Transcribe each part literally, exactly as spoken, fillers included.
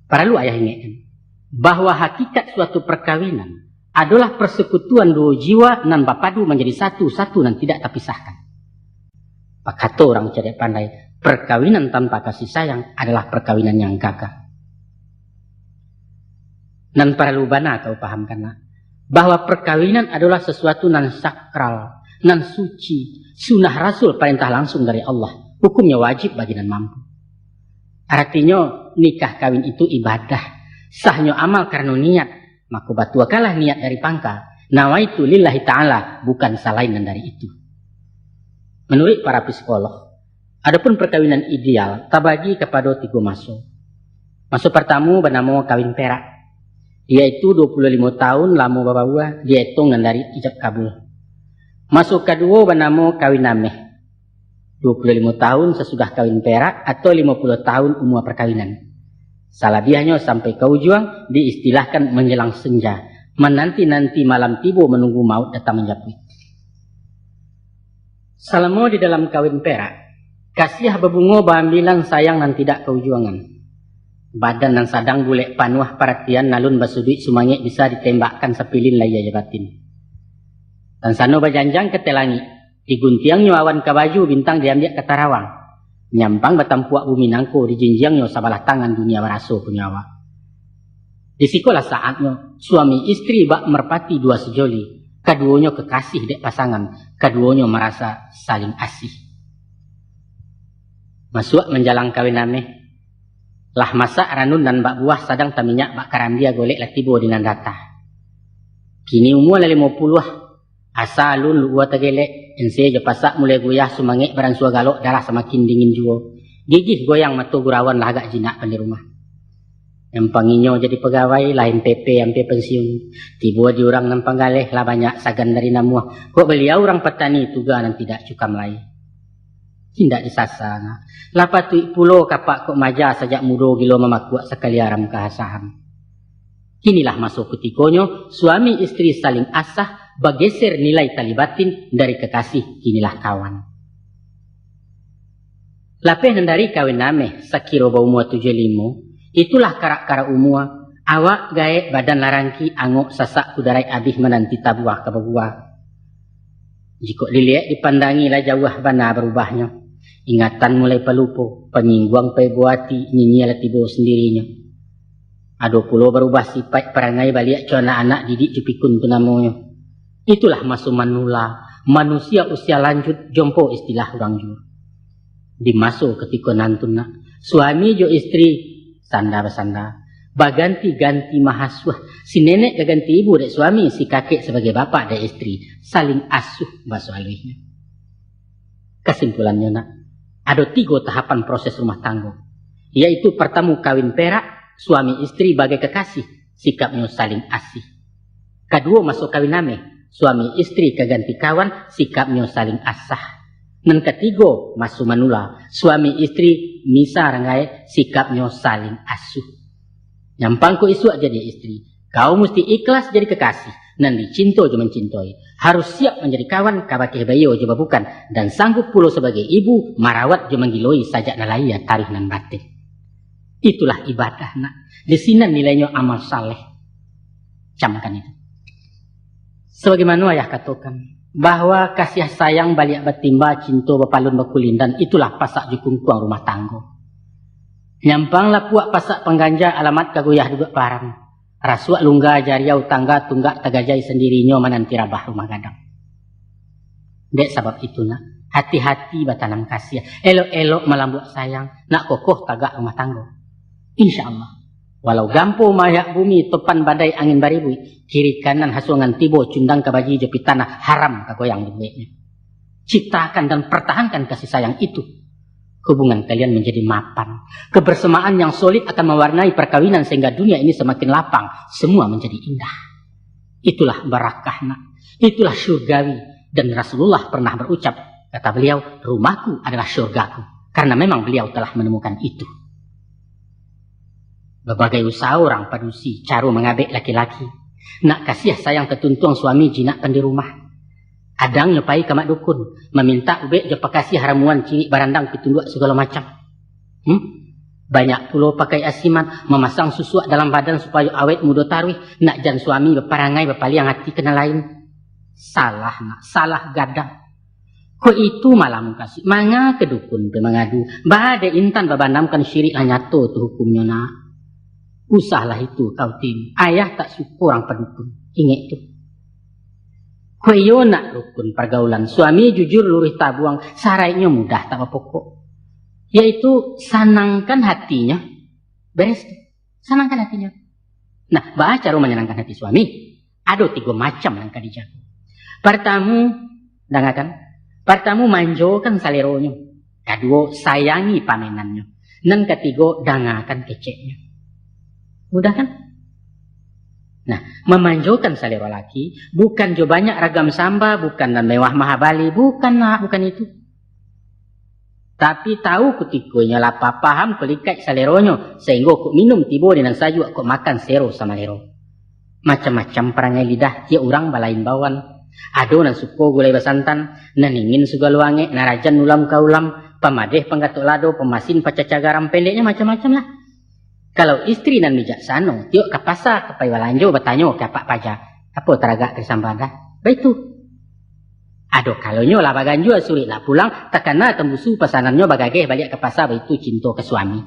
Paralu ayah ingekkan, bahwa hakikat suatu perkawinan adolah persekutuan duo jiwa nan bapadu manjadi satu, satu nan tidak tapisahkan. Bakato urang cadiak pandai, perkawinan tanpa kasih sayang adolah perkawinan yang gagal. Nan paralu bana kau pahamkan, nak, bahwa perkawinan adolah sasuatu nan sakral, nan suci, sunnah Rasul, parentah langsung dari Allah, hukumnyo wajib bagi nan mampu. Aratinyo, nikah kawin itu ibadah, sahnyo amal karano niat, mako batuakanlah niat dari pangka, nawaitu lillahi ta'ala, bukan salain nan dari itu. Manuruik para psikolog, adopun perkawinan ideal tabagi kapado tigo maso. Maso partamo banamo kawin perak, yaitu duo puluah limo taun lamo babaua, dietong nan dari ijab kabul. Maso kaduo banamo kawin ameh, duo puluah limo taun sasudah kawin perak atau limo puluah taun umua perkawinan. Salabiahnyo sampai ka ujuang, diistilahkan manjelang senja, mananti-nanti malam tibo, manunggu maut datang manjapuik. Salamo di dalam kawin perak, kasiah babungo baambilan, sayang nan tidak kaujuangan. Badan nan sadang bulek panuah paratian, alun basuduik sumangek, bisa ditembakkan sapilin, lahia jo batin. Tansano bajanjang ka ateh langik, diguntiangnyo awan ka baju, bintang diambiak ka tarawang. Nyampang batampuak bumi nangko, dijinjiangnyo sabalah tangan, dunia baraso punyo awak. Di sikolah saatnyo, suami istri bak merpati dua sejoli, kaduonyo kekasih dek pasangan, kaduonyo marasa saling asih. Masuak manjalang kawin ameh, lah masak ranun nan bak buah, sadang taminyak bak karambia, golek lah tibo di nan datah. Kini umua lah limo puluah, asa alun luua tagelek, ense jo pasak mulai guyah, sumangek baransua galok, darah samakin dingin juo. Gigih goyang mato gurauan, lah agak jinak pandai rumah. Nyampang inyo jadi pagawai, lah M P P ampia pensiun. Tibo di urang nan panggaleh, lah banyak sagan dari namuah. Kok baliau urang patani, tuga nan tidak cukam lai. Indak disasa, nak. Lah patuik pulo kapak kok maja, sajak mudo gilo mamakuak, sakali aram ka saham. Kinilah maso kutikonyo, suami istri saling asah, bageser nilai tali batin, dari kekasih kinilah kawan. Lapeh nan dari kawin ameh, sakiro baumua tujuah limo, itulah karak-karak umua, awak gaek, badan lah rangki, angok sasak kudarai, abih mananti tabuah ka babuah. Jikok diliek dipandangi, lah jauah bana barubahnyo. Ingatan mulai palupo, panyingguang paibo ati, nyinyia lah tibo sandirinyo. Ado pulo barubah sipaik parangai, baliak co anak-anak, didik jo pikun tu namonyo. Itulah maso manula, manusia usia lanjut, jompo istilah urang juo. Di maso katiko nan tu, nak, suami jo istri sanda basanda, baganti-ganti mahasuah, si nenek ka ganti ibu dek suami, si kakek sabagai bapak dek istri, saling asuh baso aluihnyo. Kasimpulannyo, nak, ado tigo tahapan proses rumah tanggo, yaitu partamo kawin perak, suami istri bagai kekasih, sikapnyo saling asih. Kaduo maso kawin ameh, suami istri ka ganti kawan, sikapnyo saling asah. Nan katigo maso manula, suami istri misa ranggaek, sikapnyo saling asuh. Nyampang ko isuak jadi istri, kau musti ikhlas jadi kekasih, nan dicinto jo mancintoi, harus siap manjadi kawan, kabakeh baiyo jo babukan, dan sanggup pulo sabagai ibu marawat jo manggiloi sajak nan lahia taruih nan batin. Itulah ibadah, nak. Di sinan nilainyo amal saleh. Camkan itu. Sabagaimano ayah katokan, bahwa kasiah sayang baliak batimba, cinto bapalun bakulindan, itulah pasak jo kungkuang rumah tanggo. Nyampang lapuak pasak pangganja, alamat ka guyah duduak param. Rasuak lungga jariau tangga, tunggak tagajai sandirinyo, mananti rabah rumah gadang. Dek sabab itu, nak, hati-hati batanam kasiah, elok-elok malambuak sayang, nak kokoh tagak rumah tanggo. Insya Allah, walau gampo mayak bumi, topan badai angin baribuik, kiri kanan hasuangan tibo, cundang ka baji jo pitanah, haram ka goyang dibueknyo. Ciptakan dan pertahankan kasih sayang itu. Hubungan kalian menjadi mapan. Kebersamaan yang solid akan mewarnai perkawinan sehingga dunia ini semakin lapang, semua menjadi indah. Itulah barakah, nak. Itulah syurgawi. Dan Rasulullah pernah berucap, kata beliau, "Rumahku adalah syurgaku." Karena memang beliau telah menemukan itu. Babagai usaha urang padusi, caro mangabek laki-laki. Nak kasiah sayang tatuntuang, suami jinak pandai rumah. Kadang nyo pai ka mak dukun, mamintak ubek jo pakasiah, ramuan, cirik barandang, pitunduak, sagalo macam. Hmm? Banyak pulo pakai asiman, mamasang susuak dalam badan supayo awet mudo taruih, nak jan suami baparangai bapaliang ati ka nan lain. Salah nak, salah gadang. Kok itu malah mukasuik, manga ka dukun pai mangadu, baa dek intan babanamkan syirik lah nyato tu hukumnyo nak. Usahlah itu kau tiru, ayah tak suko urang padukun, ingek tu. Kok iyo nak rukun pargaulan, suami jujur luruih tabuang, saraiknyo mudah tak bapokok. Yaitu sanangkan hatinyo, beres tu, sanangkan hatinyo. Nah, baa caro manyanangkan hati suami? Ado tigo macam nan ka dijago. Partamu, dangakan. Partamu, manjokan saleronyo. Kaduo, sayangi pamenannyo. Nan katigo, dangakan keceknyo. Mudah kan? Nah, mamanjokan salero laki, bukan jo banyak ragam samba, bukan nan mewah mahabali, bukan nak, bukan itu. Tapi tahu kutiko inyo lapa, paham kok likaik saleronyo, sahinggo kok minum tibo di nan sajuak, kok makan sero samalero. Macam-macam parangai lidah, tiok urang balain bawaan. Ado nan suko gulai basantan, nan ingin sagalo angek, nan rajan ulam ka ulam, pamadeh panggatok lado, pamasin pacaca garam, pendeknyo macam-macam lah. Kalau istri nan bijaksano, tiok ka pasa ka pai balanjo, batanyo ka apak paja, "Apo taragak ka di samba dah?" Baitu. Ado kalonyo lah baganjua suruik lah pulang, takana tambusu pasanannyo, bagageh baliak ka pasa, baitu cinto ka suami.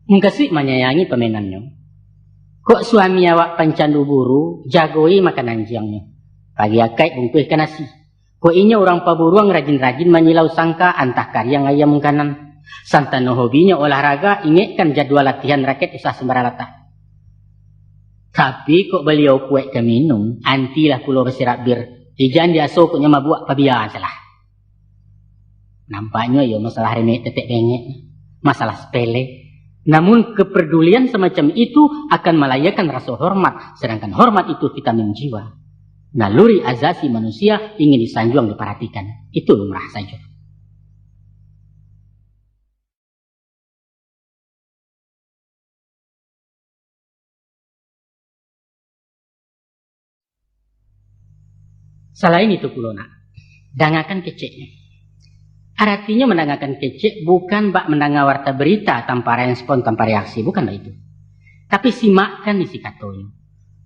Mukasuik manyayangi pamenannyo. Kok suami awak pancandu buru, jagoi makanan jiangnyo. Pagi akaik bungkuihkan nasi. Kok inyo urang paburuang, rajin-rajin manyilau sangka, antah kariang ayam makanan. Santano hobinyo olahraga, ingekkan jadwal latihan raket, usah sambarang latah. Tapi kok baliau kuek ka minum, antilah pulo basirak bir. Ijan biaso kok nyo mabuak pabia salah. Nampaknyo iyo masalah remek tetek bengek, masalah sepele. Namun kepedulian semacam itu akan melahirkan rasa hormat, sedangkan hormat itu vitamin jiwa. Naluri azasi manusia ingin disanjuang diparhatikan. Itu lumrah sajo. Salain itu pulo nak, dangakan keceknyo. Aratinyo mandangakan kecek bukan bak mandanga warta berita tanpa respon, tanpa reaksi, bukan baitu. Tapi simakkan isi katonyo.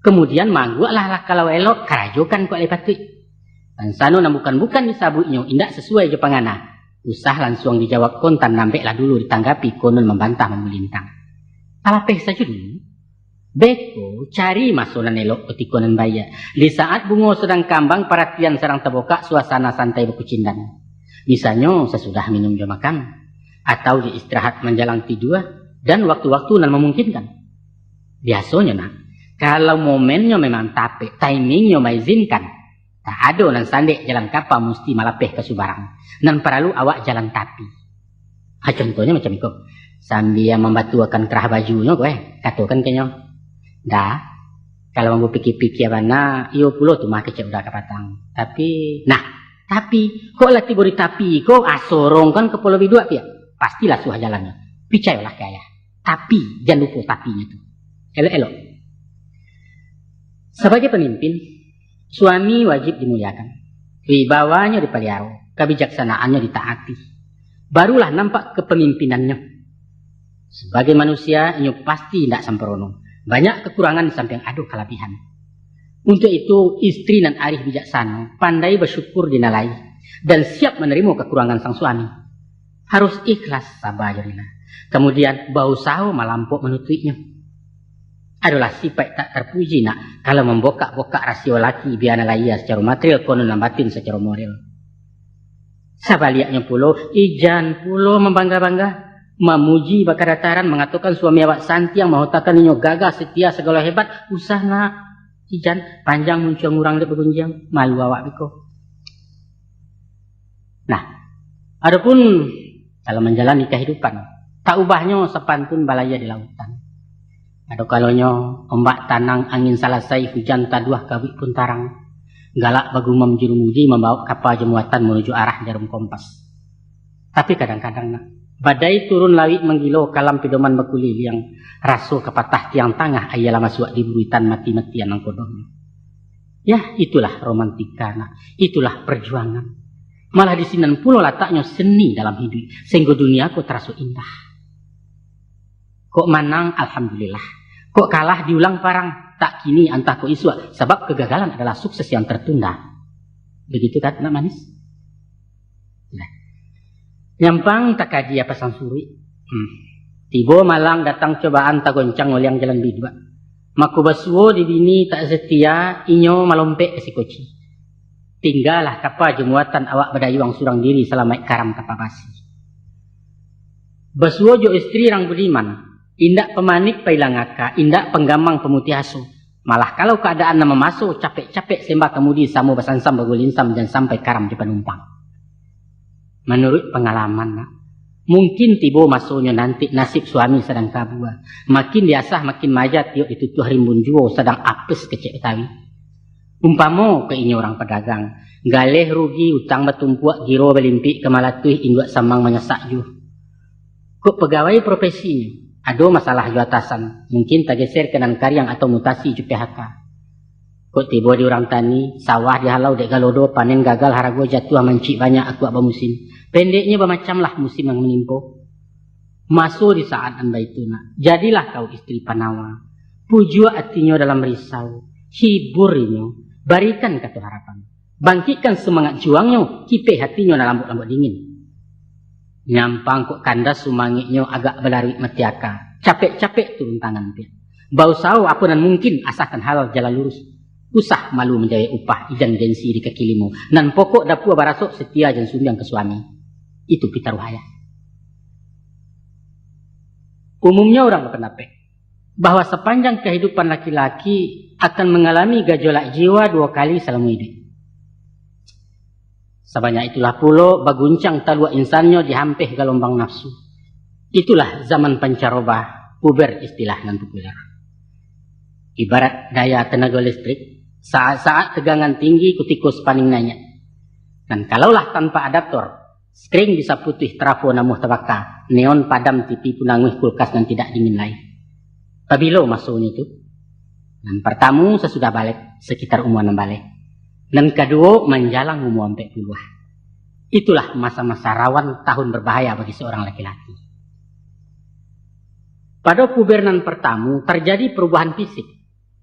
Kemudian maangguaklah lah kalau elok, karajokan kok lai patuik. Pansano nan bukan-bukan disabuiknyo indak sasuai jo pangana, usah lansuang dijawab, kontan nan ambek lah dulu ditanggapi, konon mambantah mamulintang. Talapeh sajo dulu. Beko, cari maso nan elok, kutiko nan baiak. Di saat bungo sadang kambang, paratian sadang tabokak, suasana santai bakucindan. Misalnyo sasudah minum jo makan, atau di istirahat manjalang tidua, dan waktu-waktu nan mamungkinkan. Biasonyo nak, kalau momennyo memang tapek, timingnyo maizinkan, tak ado nan sandek jalan kapa musti malapeh ka subarang. Nan paralu awak jalan tapi. Ha, contohnyo macam iko. Sambia mambatuakan kerah bajunyo ko, eh, katokan ka inyo, "Dah, kalau ambo pikia-pikia bana, iyo pulo tu mah kecek udah kapatang. Tapi, nah, tapi, kok lah tibo di tapi ko, ah, sorongkan kapalo biduak piak. Pastilah suah jalannyo. Picayolah ka ayah. Tapi, jan lupo tapinyo tu. Elok-elok." Sabagai pamimpin, suami wajib dimuliakan. Wibawanyo dipaliaro, kabijaksanaannyo ditaati. Barulah nampak kepemimpinannyo. Sabagai manusia, inyo pasti indak sampurono. Banyak kakurangan di sampiang ado kalabihan. Untuak itu, istri nan arih bijaksano, pandai basyukur di nan lai, dan siap manarimo kakurangan sang suami. Harus ikhlas saba jo rila. Kamudian, bausaho malampok manutuiknyo. Adolah sipaik tak tarpuji nak, kalau mambokak-bokak rasio laki, bia nan lahia sacaro material, konon nan batin sacaro moral. Sabaliaknyo pulo, ijan pulo mambangga-bangga, mamuji bakadataran, mangatokan suami awak santiang, mahotakan inyo gagah, setia, sagalo hebat, usah nak. Ijan, panjang muncuang urang dek bagunjiang, malu awak biko. Nah, adopun dalam manjalani kahidupan, tak ubahnyo sapantun balayia di lautan. Ado kalonyo ombak tanang, angin salasai, hujan taduah, kabuik pun tarang. Galak bagumam juru muji, mambawok kapa jo muatan manuju arah jarum kompas. Tapi kadang-kadang nak, badai turun lawik manggilo, kalam pidoman bakuliliang, raso ka patah tiang tangah, aia lah masuak di buruitan, mati-matian nangkodohnyo. Yah, itulah romantika nak, itulah perjuangan. Malah di sinan pulo lataknyo seni dalam hiduik, sahinggo dunia ko taraso indah. Kok manang, alhamdulillah. Kok kalah, diulang parang. Tak kini, antah kok isuak, sabab kegagalan adalah sukses yang tertunda. Begitu kan, nak manis? Nah. Nyampang takadi apa sang suruik. Hmm. Tibo malang datang cobaan, tagoncang oliang jalan biduak. Mako basuo di bini tak setia, inyo malompek ka si koci. Tinggalah kapa jo muatan awak badayuang surang diri, salamaik karam tapa basi. Basuo jo istri rang budiman, indak pamanik pailang aka, indak panggamang pamutih aso. Malah kalau kaadaan nan mamaso, capek-capek sembah kamudi samo basansam bagulinsam, jan sampai karam di panumpang. Manuruik pangalaman, nak, mungkin tibo masonyo nanti nasib suami sadang kabua. Makin diasah makin maja, tiok ditutuah rimbun juo, sadang apes kecek Batawi. Umpamo ka inyo urang padagang, galeh rugi, utang batumpuak, giro balimpik, ka malatuih induak samang manyasak juo. Kok pagawai profesinyo, ado masalah jo atasan, mungkin tageser ka nan kariang atau mutasi jo P H K. Kok tibo di urang tani, sawah dihalau dek galodo, panen gagal, harago jatuah, mancik banyak, akuak bamusim. Pendeknyo, bamacamlah musim nan manimpo. Maso di saat nan baitu, nak, jadilah kau istri panawa. Pujuak atinyo dalam risau, hibur inyo, barikan kato harapan. Bangkikkan sumangat juangnyo, kipeh atinyo nan lambuak-lambuak dingin. Nyampang kok kandas sumangeknyo, agak balaruik mati aka. Capek-capek turun tangan piak. Bausaho apo nan mungkin, asakan halal jalan lurus. Usah malu manjawek upah, ijan gengsi di kaki limo. Nan pokok dapua barasok, setia jan sumbiang ka suami. Itu pitaruah ayah. Umumnyo urang bapandapek bahwa sapanjang kahidupan laki-laki akan mangalami gajolak jiwa duo kali salamo iduik. Sabanyak itulah pulo baguncang taluak insannyo dihampeh galombang nafsu. Itulah zaman pancarobah, puber istilah nan populer. Ibarat daya tenago listrik, saat-saat tegangan tinggi kutiko spaning naiak. Dan kalaulah tanpa adaptor, skring bisa putuih, trafo namuah tabaka, neon padam, T V punanguih, kulkas nan tidak dingin lai. Pabilo masonyo tu? Nan partamu sasudah balek, sakitar umua anam baleh. Nan kaduo manjalang umua ampek puluah. Itulah masa-masa rawan, tahun berbahaya bagi seorang laki-laki. Pado puber nan partamu tarjadi parubahan fisik.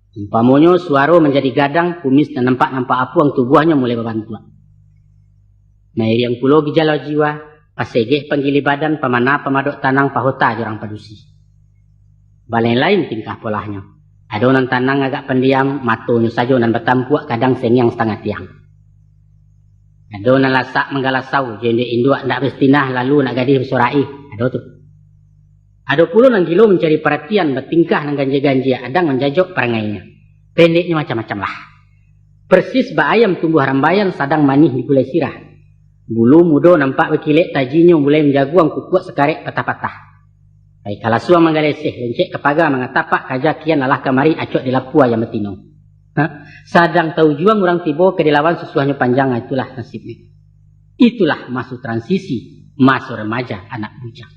Umpamonyo, suaro manjadi gadang, kumis nan nampak-nampak apuang, tubuahnyo mulai babantuak. Mairiang pulo gijalo jiwa, pasegeh panggili badan, pamana pamadok tanang, pahota jo urang padusi. Balain-lain tingkah polahnyo. Ado nan tanang agak pandiam, matonyo sajo nan batampuak, kadang sengiang satangah tiang. Ado nan lasak manggalasau, jo induak-induak ndak bastinah, lalu anak gadih basorak-i. Ado tu. Ado pulo nan gilo mancari paratian, batingkah nan ganjia-ganjia, adang manjajok parangainyo. Pendeknyo, macam-macam lah. Persis bak ayam tumbuah rambaian, sadang manih digulai sirah. Bulu mudo nampak bakilek, tajinyo mulai manjaguang, kukuak sakarek patah-patah. Pai ka lasuang manggaleseh, lencek ka paga mangatapak, kaja kian lalah kamari, acok di lapua ayam batino. Ha? Sadang taujuang urang tibo, ka dilawan susuahnyo panjang, itulah nasibnyo. Itulah maso transisi, maso remaja anak bujang.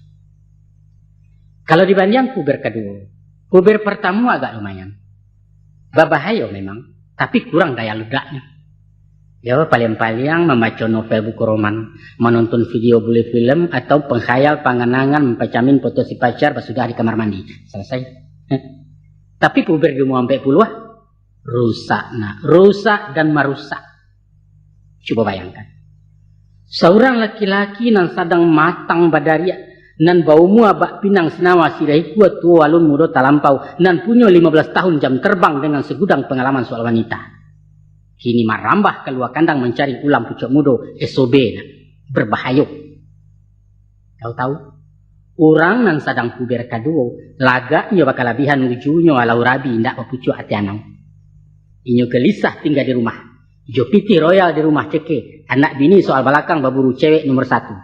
Kalau dibandiang puber kaduo, puber partamu agak lumayan. Babahayo memang, tapi kurang daya ledaknyo. Yo, paliang-paliang mambaco novel buku roman, manonton video bule film, atau pangkhayal panganangan, mampacamin foto si pacar basudah di kamar mandi. Salasai. Heh. Tapi puber di umua ampek puluah, rusak, nak. Rusak dan marusak. Cubo bayangkan. Saurang laki-laki nan sadang matang badariak, nan baumua bak pinang sinawa, sirah ikua tuo alun mudo talampau, nan punyo limo baleh tahun jam terbang dengan segudang pangalaman soal wanita. Kini marambah kalua kandang mancari ulam pucuak mudo, S O B nak, berbahayo. Kau tahu, urang nan sadang puber kaduo, lagaknyo bakalabihan, ujunyo alau rabi, indak bapucuak ati anau. Inyo gelisah tingga di rumah. Jo pitih royal di rumah ceke, anak bini soal balakang baburu cewek nomor satu.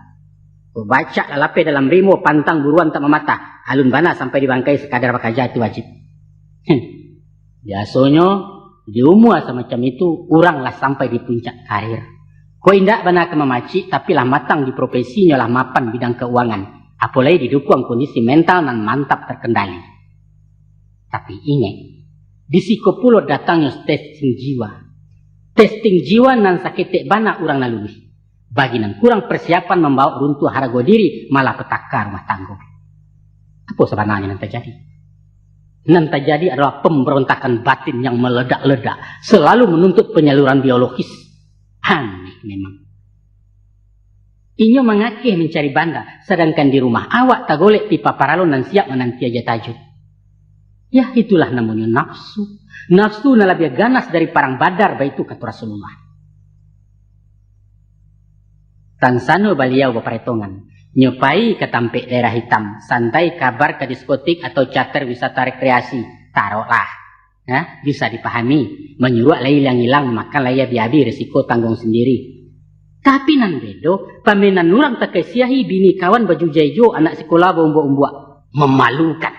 Kok bacak lalapeh dalam rimo, pantang buruan tak mamatah, alun bana sampai di bangkai, sakadar bakaja tu wajib. Heh. Biasonyo, di umua samacam itu, urang lah sampai di puncak karir. Kok indak bana ka mamacik, tapi lah matang di profesinyo, lah mapan bidang keuangan, apolai didukuang kondisi mental nan mantap terkendali. Tapi ingek, di siko pulo datangnyo testing jiwa. Testing jiwa nan saketek bana urang nan luluih. Bagi nan kurang persiapan, mambawa runtuah harago diri, malah petaka rumah tanggo. Apo sabananyo nan tajadi? Nan tajadi adolah pambarontakan batin yang maledak-ledak, selalu manuntut panyaluran biologis. Aneh memang. Inyo mangakeh mancari banda, sadangkan di rumah awak tagolek pipa paralon nan siap mananti aja tajun. Yah, itulah namonyo nafsu. Nafsu nan labiah ganas dari parang Badar, baitu kato Rasulullah. Tansano baliau baparetongan, nyo pai ka tampek daerah hitam, santai kabar ka diskotik atau charter wisata rekreasi, taroklah. Nah, bisa dipahami, manyuruak lai ilang-ilang, makan lai abi-abi, resiko tangguang sandiri. Tapi nan bedo, pamenan urang takasiahi, bini kawan bajujai juo, anak sikola baumbuak-umbuak. Mamalukan.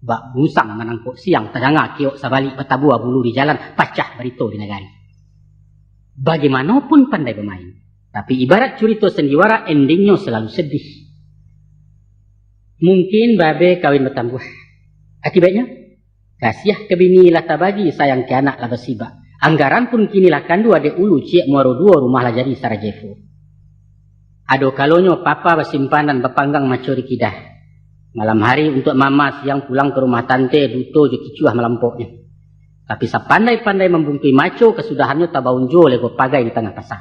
Bak busang manangkok siang, tadanga keok sabalik, batabua bulu di jalan, pacah barito di nagari. Bagaimanopun pandai bamain, tapi ibarat curito sandiwara, endingnyo salalu sedih. Mungkin babe kawin batambuah. Akibatnyo, kasiah ka bini lah tabagi, sayang ka anak lah basibak. Anggaran pun kini lah kandu, adek ulu ciek muaro duo, rumah lah jadi Sarajevo. Ado kalonyo papa basimpanan, bapanggang maco di kidah. Malam hari untuak mama, siang pulang ka rumah tante, duto jo kicuah malampoknyo. Tapi sapandai-pandai mambungkui maco, kasudahannyo tabaun juo lego pagai di tangah pasa.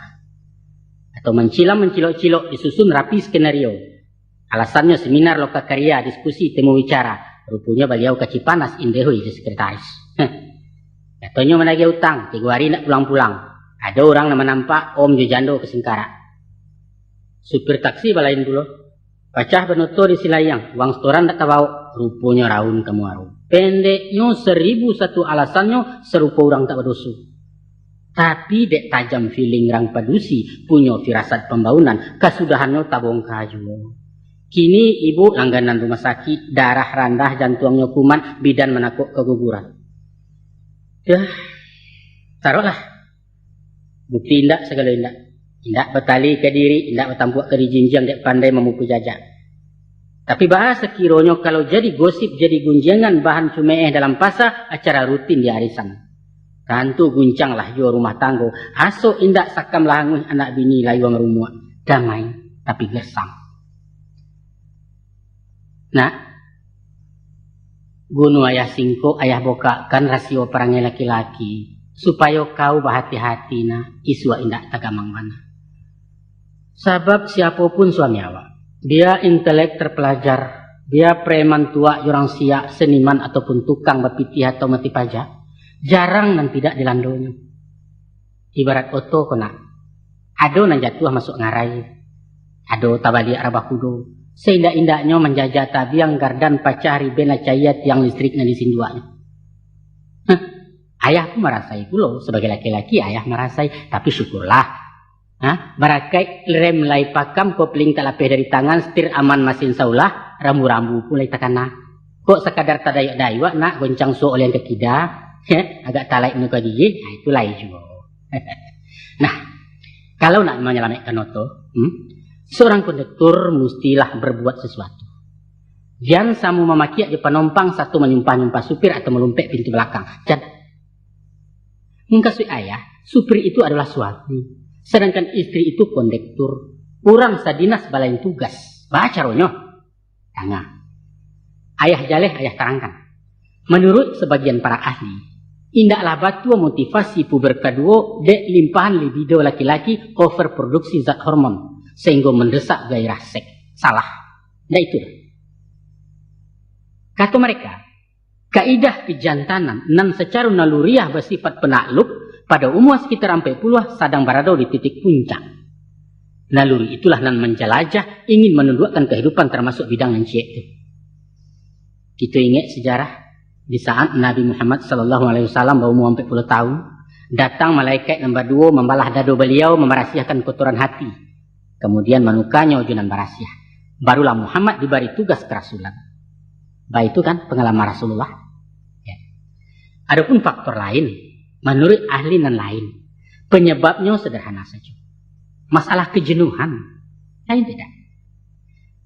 Atau mancilam mancilok-cilok, disusun rapi skenario. Alasannyo seminar, loka karya, diskusi, temu bicara. Ruponyo baliau ka Cipanas, indehui jo sekretaris. Heh. Katonyo managih utang, tigo ari indak pulang-pulang. Ado urang nan manampak, om jo jando ka Singkarak. Supir taksi balain pulo. Pacah banoto di Silayang, uang setoran ndak tabaok, ruponyo raun ka Muaro. Pendeknyo, saribu satu alasannyo, sarupo urang tak badoso. Tapi dek tajam feeling rang padusi, punyo firasat pambaunan, kasudahannyo tabongka juo. Kini ibu langganan rumah sakik, darah randah, jantuangnyo kumat, bidan manakok kaguguran. Yah, taroklah. Bukti indak sagalo indak. Indak batali ka diri, indak batampuak ka dijinjiang, dek pandai mamukul jajak. Tapi baa sakironyo kalau jadi gosip, jadi gunjiangan, bahan cumeeh dalam pasa, acara rutin di arisan. Tantu guncanglah juo rumah tanggo, asok indak sakamlah anguih, anak bini layua marumuak. Damai, tapi gersang. Nak, gunu ayah singkok, ayah bukakkan rasio parangai laki-laki, supayo kau bahati-hati, nak, isuak indak tagamang bana. Sabab siapo pun suami awak, bia intelek terpelajar, bia preman tuak jo urang siak, seniman ataupun tukang bapitih atau mati pajak, jarang nan tidak dilandonyo. Ibarat oto ko, nak. Ado nan jatuah masuak ngarai, ado tabaliak rabah kudo, saindak-indaknyo manjajah tabiang, gardan pacah, riben lah caia, tiang listrik nan disinduaknyo. Hah, ayah pun marasai pulo, sabagai laki-laki ayah marasai, tapi syukurlah. Hah, barakaik rem lai pakam, kopling tak lapeh dari tangan, setir aman masin saulah, rambu-rambu pun lai takana. Kok sakadar tadayuak-dayuak, nak, goncang suok oleh ka kida, heh, agak talaik muka gigi, nah, itu lai juo. Nah, kalau nak manyalamaikkan oto, hmm, seorang konduktur mustilah berbuat sesuatu. Jan samo mamakiak jo panompang, sato manyumpah-nyumpah supir atau malumpek pintu balakang. Jan. Mukasuik ayah, supir itu adolah suami, sadangkan istri itu konduktur. Urang sadinas balain tugas. Baa caronyo? Tangah. Ayah jaleh, ayah tarangkan. Manuruik sabagian para ahli, indaklah batua motivasi puber kaduo dek limpahan libido laki-laki, over produksi zat hormon, sahinggo mandesak gairah seks. Salah. Ndak itu. Kato mereka, kaidah pijantanan nan sacaro naluriah basifat penakluk, pada umua sakitar ampek puluah sadang barado di titik puncak. Naluri itulah nan manjalajah, ingin manunduakkan kahidupan, tarmasuak bidang nan ciek tu. Kito ingek sajarah, di saat Nabi Muhammad sallallahu alaihi wasallam baumua ampek puluah tahun, datang malaikat nan baduo mambalah dado baliau, mamarasiahkan kotoran hati, kamudian manukanyo jo nan barasiah. Barulah Muhammad dibari tugas karasulan. Baitu kan pangalaman Rasulullah? Ya. Adapun faktor lain, manuruik ahli nan lain, panyababnyo sederhana sajo. Masalah kajenuhan, lain tidak?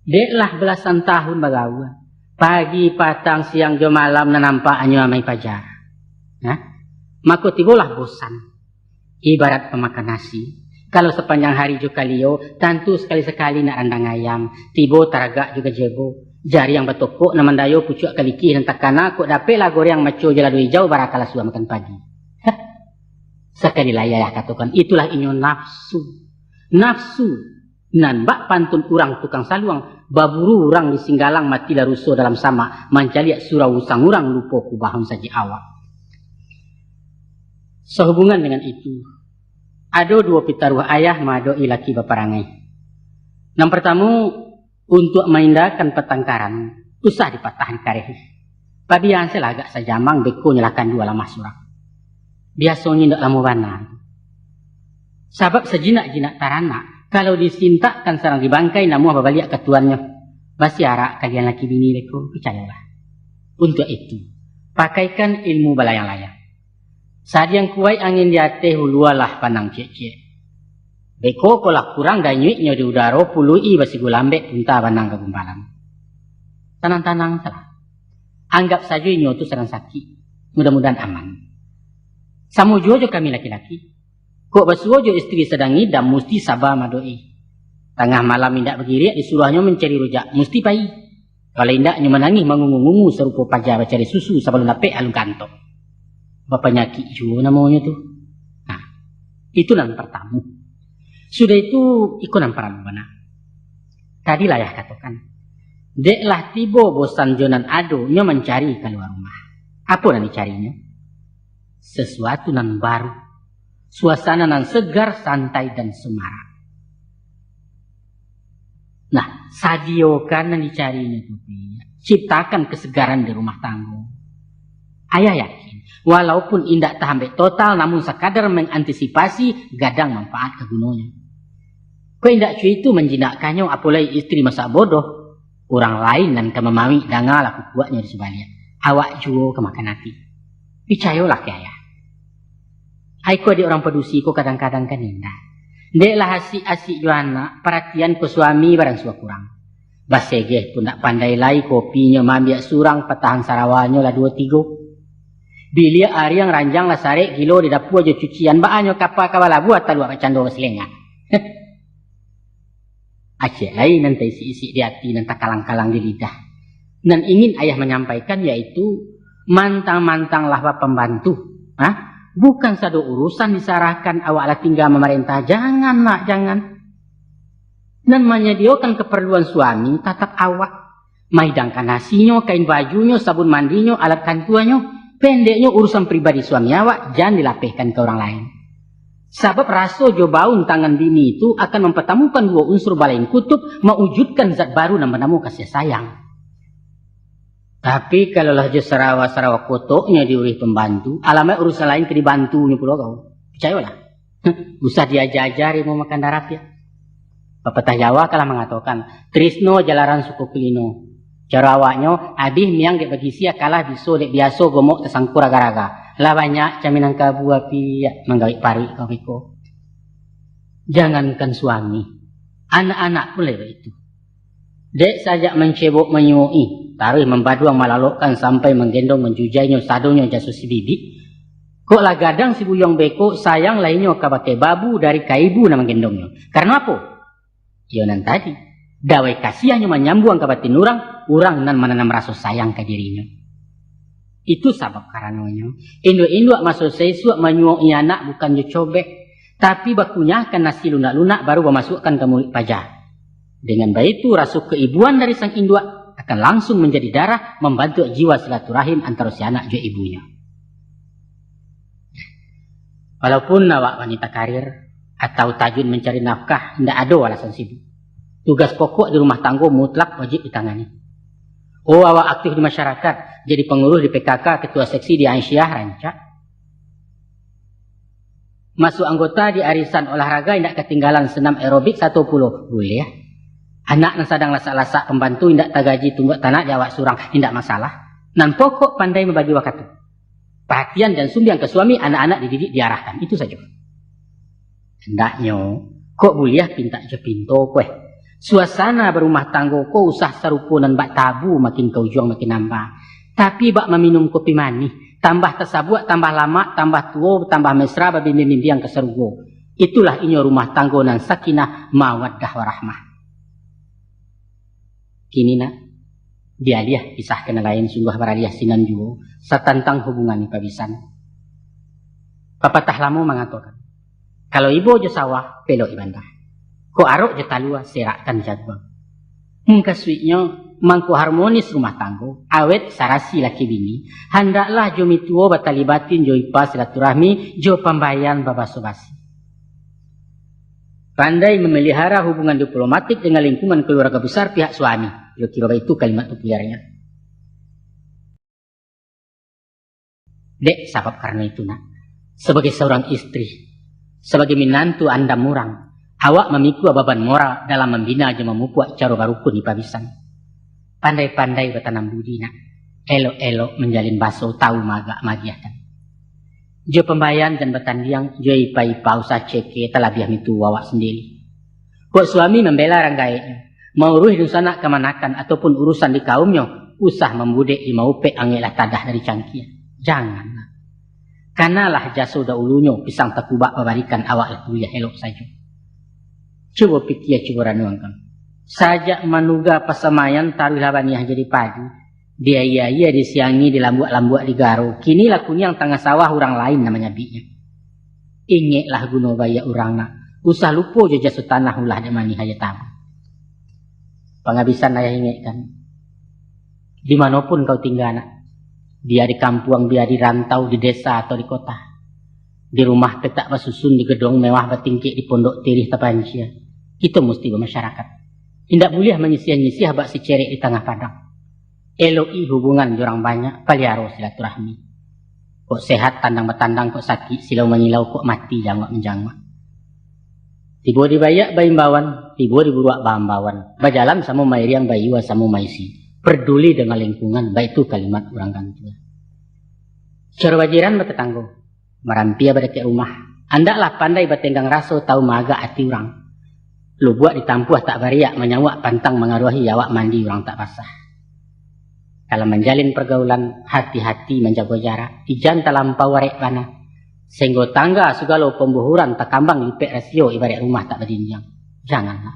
Dek lah balasan tahun bagaua, pagi, patang, siang, jo malam nan nampak hanyo amai paja. Nah, mako tibolah bosan. Ibarat pamakan nasi, Kalau sapanjang hari jo kalio, tantu sakali-sakali nak randang ayam, tibo taragak jo gajebo. Jariang batokok nan mandayo pucuak kalikih nan takana, kok dapeklah goreang maco jo lado ijau, barakalah suah makan pagi. Hah. Sakali lai ayah katokan, itulah inyo nafsu. Nafsu nan bak pantun urang tukang saluang, baburu urang di Singgalang, matilah ruso dalam samak, mancaliak surau usang urang, lupo kubahun sajik awak. Sahubungan dengan itu, ado duo pitaruah ayah maadoki laki baparangai. Nan partamo, untuak maindakan patangkaran, usah dipatahan kareh. Pabiasalah agak sajamang, beko nyo lah kandu alamah surang. Biasonyo indak lamo bana. Sabab sajinak-jinak taranak, kalau disintakkan sarang dibangkai, namuah babaliak ka tuannyo. Basiarak kalian laki bini beko, picayolah. Untuak itu, pakaikan ilmu balayang-layang. Sadiang kuaik angin di ateh, ulualah panang ciek-ciek. Beko ko lah kurang danyuiknyo di udaro, puluik-i basigo lambek, punta banang ka gumpalan. Tanang-tanang salah. Anggap sajo inyo tu sadang sakik. Mudah-mudahan aman. Samo juo jo kami laki-laki. Kok basuo jo istri sadang ngidam, musti saba maadoki. Tangah malam indak bagiriak, disuruahnyo mancari rujak, musti pai. Kalau indak, nyo manangih mangungu-ngungu sarupo paja bacari susu sabalun dapek alun kantok. Bapanyakik juo namonyo tu. Nah, itu nan partamo. Sudah itu, iko nan paralu bana. Tadi lah ayah katokan, dek lah tibo bosan jo nan ado, nyo mancari kalua rumah. Apo nan dicarinyo? Sesuatu nan baru, suasana nan segar, santai, dan semarak. Nah, sadiokan nan dicarinyo tu, Pi. Ciptakan kesegaran di rumah tanggo. Ayah yakin, walaupun indak tahambek total, namun sakadar mengantisipasi, gadang manfaat ka gunonyo. Kok indak cuy tu manjinakkannyo, apo lai istri masak bodoh, urang lain nan ka mamawik, dangalah kukuaknyo di subaliak. Awak juo ka makan ati. Picayolah ka ayah. Ai ko dek urang padusi ko kadang-kadang kan indak. Dek lah asik-asik jo anak, paratian ko suami baransua kurang. Basegeh pun ndak pandai lai, kopinyo maambiak surang, patahan sarawanyo lah duo tigo. Biliak ariang ranjang lah sarek, gilo di dapua jo cucian, baa nyo kapa ka balabuah, taluak bacando basilengah. Aceh lai nan taisik-isik di ati, nan takalang-kalang di lidah. Nan ingin ayah manyampaikan yaitu, mantang-mantanglah bapambantu. Hah? Bukan sado urusan disarahkan, awak lah tingga mamarentah. Jangan, nak, jangan. Nan manyadiokan kaparluan suami tatap awak. Maidangkan nasinyo, kain bajunyo, sabun mandinyo, alat kantuanyo, pendeknyo urusan pribadi suami awak, jan dilapehkan ka urang lain. Sabab raso jo baun tangan bini tu akan mampatamukan duo unsur balain kutub, maujudkan zat baru nan banamo kasih sayang. Tapi, kalau lah jo sarawa-sarawa kotoknyo diurih pambantu, alamaik urusan lain ka dibantunyo pulo kau. Picayolah. Usah diaja-aja rimau makan darah, piak. Papatah Jawa kalah mangatokan, "Trisno jalaran suko kulino." Caro awaknyo, abih miang dek bagisia, kalah biso dek biaso, gomok tasangkur aga-aga. Lah banyak caminangkabu api, piak, manggawik paruik kau beko. Jangankan suami, anak-anak pun lai baitu. Dek sajak mancebok manyuok-i, taruih mambaduang malalokkan sampai manggendong manjujainyo sadonyo jaso si bibik. Kok lah gadang si buyuang beko, sayang lah inyo ka bakeh babu dari ka ibu nan manggendongnyo. Karano apo? Iyo nan tadi, dawai kasiahnyo manyambuang ka batin urang, urang nan mananam raso sayang ka dirinyo. Itu sabab karanonyo, induak-induak maso saisuak manyuok-i anak bukan jo cobek, tapi bakunyahkan nasi lunak-lunak, baru bamasuakkan ka muluik paja. Dengan baitu, raso kaibuan dari sang induak akan langsung manjadi darah, mambantuak jiwa silaturahim antaro si anak jo ibunyo. Walaupun awak wanita karir atau tajun mancari nafkah, indak ado alasan sibuk. Tugas pokok di rumah tanggo mutlak wajib ditangani. Oh, awak aktif di masyarakat, jadi pangurus di P K K, ketua seksi di Aisyah, rancak. Masuk anggota di arisan olahraga, indak katinggalan senam aerobik satu pulo, buliah. Anak nan sadang lasak-lasak pambantu, indak tagaji tunggak tanak di awak surang, indak masalah. Nan pokok pandai mambagi wakatu. Parhatian dan sumbiang ka suami, anak-anak dididik, diarahkan. Itu sajo. Hendaknyo, kok buliah pintak jo pinto ko, eh. Suasana barumah tanggo ko usah sarupo nan bak tabu, makin ka ujuang makin amba. Tapi bak maminum kopi manih, tambah tasabuak, tambah lamak, tambah tuo, tambah mesra, babimbiang-bimbiang ka sarugo. Itulah inyo rumah tanggo nan sakinah, mawaddah, warahmah. Kini nak, dialiah kisah ka nan lain, sungguah baraliah sinan juo, satantang hubungan di pabisan. Papatah lamo mangatokan, kalau ibo jo sawah, pelok di bandah. Kok arok jo talua, serakkan jaguang. Mukasuiknyo, mangko harmonis rumah tanggo, awet sarasi laki bini, handaklah jo mituo batali batin jo ipa silaturahmi, jo pambayan babaso basi. Pandai mamelihara hubungan diplomatik dengan lingkungan keluarga besar pihak suami. Kiro-kiro baitu kalimat populernya. Dek sabab karano itu, nak, sabagai saurang istri, sabagai minantu andam urang, awak mamikua baban moral dalam mambina jo mamupuak caro barukun di pabisan. Pandai-pandai batanam budi, nak. Elok-elok manjalin baso, tau maagak maagiahkan. Jo pambayan jan batandiang, jo ipa-ipa usah ceke, talabiah mituo awak sandiri. Kok suami mambela rang gaeknyo, mauruih dunsanak kamanakan ataupun urusan di kaumnyo, usah mambudek di maupek angeklah tadah dari cangkia. Janganlah. Kanalah jaso daulunyo, pisang takubak babarikan, awak lah kuliah elok sajo. Cubo pikia, cubo ranuangkan. Sajak manuga pasamaian, taruihlah baniah jadi padi, diaia-ia, disiangi, dilambuak-lambuak, digaro. Kini lah kuniang tangah sawah, urang lain nan manyabiknyo. Ingeklah guno baiak urang, nak. Usah lupo jo jaso tanah, ulah dek manih aia tabu. Pangabisan ayah ingekkan. Di mano pun kau tingga, nak, bia di kampuang, bia di rantau, di desa atau di kota, di rumah petak basusun, di gedong mewah batingkek, di pondok tirih tapancia, kito musti bamasyarakat. Indak buliah manyisiah-nyisiah bak sicerek di tangah padang. Elok-i hubungan jo urang banyak, paliaro silaturahmi. Kok sehat tandang batandang, kok sakik silau manyilau, kok mati janguak manjanguak. Tibo di baiak baimbauan, tibo di buruak baambauan. Bajalan samo mairiang, baiua samo maisi. Peduli dengan lingkungan, baitu kalimat urang gantua. Caro bajiran batatanggo, marampia badakek rumah. Andaklah pandai batenggang raso, tau maagak ati urang. Lubuak ditampuah tak bariak, manyauak pantang mangaruahi, awak mandi urang tak basah. Dalam manjalin pargaulan, hati-hati manjago jarak, ijan talampau arek bana, sahinggo tangga sagalo pambuhuran takambang lipek rasio, ibarat rumah tak bajinjiang. Janganlah.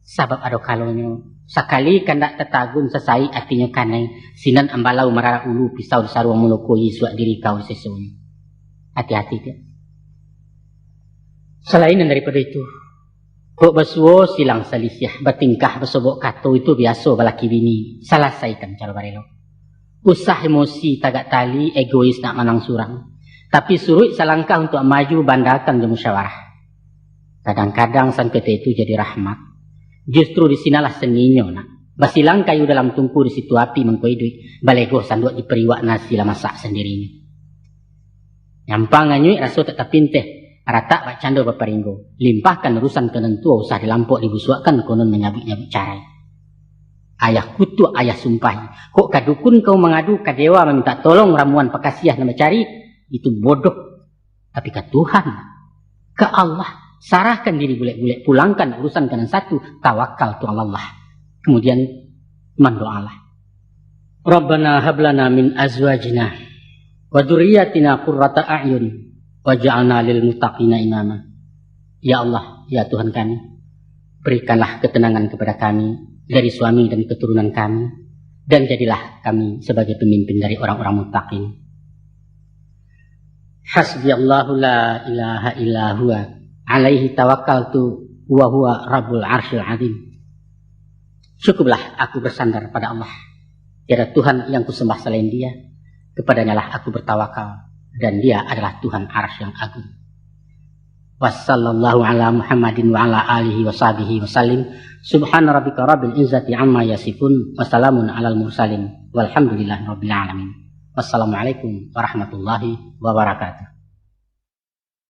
Sabab ado kalonyo, sakali kandak tatagun, sasaik atinyo kanai, sinan ambalau mararak ulu, pisau di saruang muloko, isuak diri kau di sesonyo. Hati-hati tu. Salain nan daripado itu, kok basuo silang salisiah, batingkah basobok kato, itu biaso balaki bini, salasaikan caro barelok. Usah emosi tagak tali, egois nak manang surang. Tapi suruik salangkah untuak maju, bandakan jo musyawarah. Kadang-kadang sangketo itu jadi rahmat. Justru di sinalah seninyo, nak. Basilang kayu dalam tungku, di situ api mangko iduik. Balegoh sanduak di pariuak, nasi lah masak sandirinyo. Nyampang anyuik raso tak tapinteh, ratak bakcando baparinggo. Limpahkan urusan ka nan tuo, usah dilampok dibusuakkan, konon manyabuik-nyabuik carai. Ayah kutuak, ayah sumpahi. Kok ka dukun kau mangadu, ka dewa mamintak tolong, ramuan pakasiah nan bacari, itu bodoh. Tapi ka Tuhan, ka Allah, sarahkan diri bulek-bulek, pulangkan urusan ka nan satu, tawakal tu Allah. Kemudian mandoalah. Rabbana hablana min azwajina wa dzurriyyatina qurrata a'yun waj'alna lil muttaqina imama. Ya Allah, ya Tuhan kami, berikanlah ketenangan kepada kami dari suami dan keturunan kami, dan jadilah kami sebagai pemimpin dari orang-orang muttaqin. Hasbiyallahu la ilaha illa huwa, alaihi tawakkaltu wa huwa rabbul arsyil azim. Cukuplah aku bersandar pada Allah. Tiada Tuhan yang kusembah selain Dia. Kepadanyalah aku bertawakal, dan Dia adalah Tuhan Arsy yang agung. Wassallallahu ala Muhammadin wa ala alihi wa sahbihi wa sallim. Subhana rabbika rabbil izzati amma yasifun. Wassalamun alal mursalin. Walhamdulillahi rabbil alamin. Wassalamualaikum warahmatullahi wabarakatuh.